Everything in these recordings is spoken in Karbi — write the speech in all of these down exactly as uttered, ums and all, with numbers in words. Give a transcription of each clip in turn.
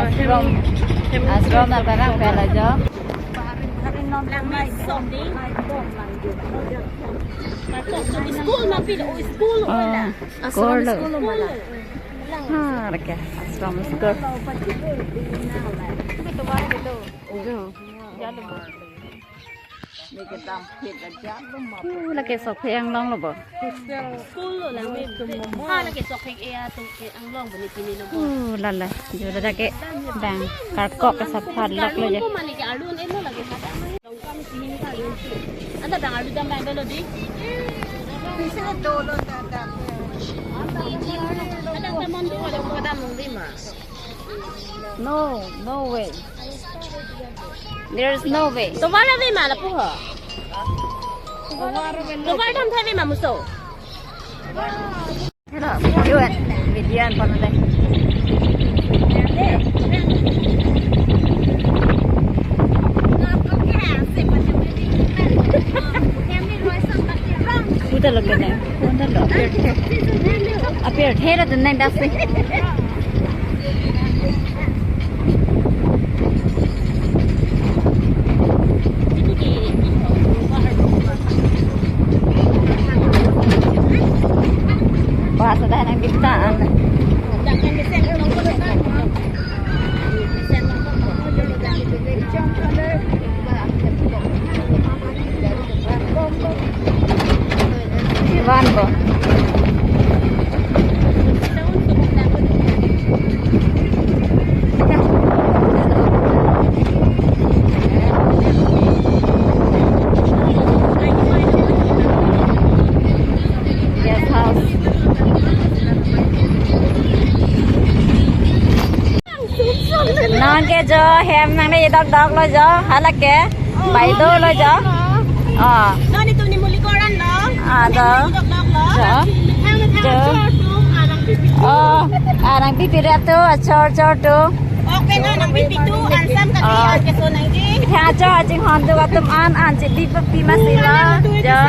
Ashram, ashram na parang pela jo. School ma pil, oh, school. Oh, school lo. School lo. Ha, lake ashram school. Jo. Uh, lake sok phe anglong lo bo. School lo lang me. Ha, lake sok phe e atum ke anglong bani pini lo bo. Uh, lala. Jo, lala ke dang karkok ke saphat lok lo je. Ko mane ke arlun elo lake kata. Ada dang arlun dam bang lo di. Ada teman tu ada kata mungkin ma. No, no way. There is no way. Tovar ave ma lapu ho. Tovar dam thave ma muso. Hello, video an, video an pon dai. Puta lo kene. Puta lo. Apir thera tu nang dasi. Wah, sudah nang kita. Van bo. Guest house. Non ke jo hem nang ne dok dok lo jo, hala ke bai do lo jo. Oh. Non itu ni muli koran lo. Ah, do. Dok dok lo. Jo. Methang methang jo. Chor tu, arang pipi. Oh, arang pipi rep tu, chor chor tu. Oke, non nang pipi tu, ansam kaki, oh. Oke, so nang ji. Tha jo, ajing hon tu atum an an ji pipi masi lo. Jo.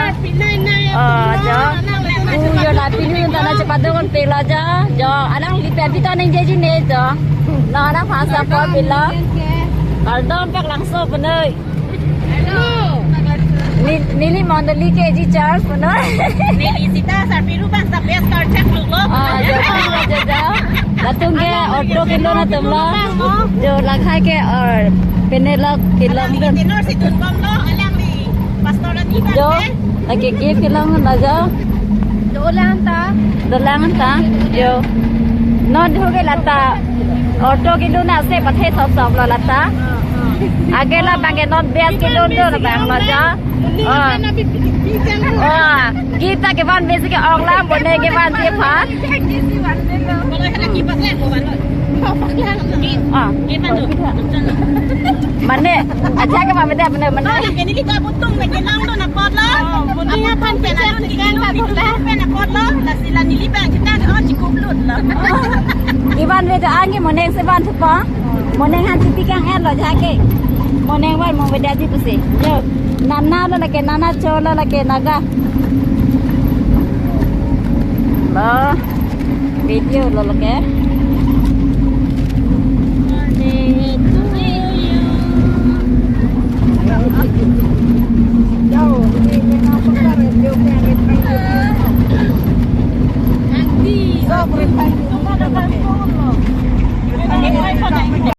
Oh, jo. U jo la pinu ta na chepadon pelo jo. Jo, alang lipe pita neng jeji ne jo. Na na phasa po pilo. Kardom paklangso penoi. Hello. Ni, neli mondoli ke ji church penoi. Neli sita sarpiru bang sa best culture look lo. Ah, jo, jo, jo. Latum ke auto kilo na tum lo. Jo, lakhai ke or penelok kilo. Alang ni tenor si tun bom lo, alang ni pastor ni bang jo. Lake gift kelong na jo. Dolang ta. Dolang ta. Jo. Non ho ke lata. Auto kilo na se pathe sop sop lo lata. Age la bang ke non best kilo do la bang lo jo. Oh. Oh. Gift ta kevan besi ke ong la bone kevan je pha. Ah. Mane, aja ke mame dia mane mane. Neli ka butung me kelang do na pot lo. Moning aphan pen alo neli pen na pot lo. Lasi la neli bang kita on chikup lut lo. Ivan ve to angi moning se van thupa. Moning han tipi kang er lo jake. Moning van mo vedaji pusi. Jo. Nana lo lake, nana cho lo lake, naga. Lo. Video lo lake.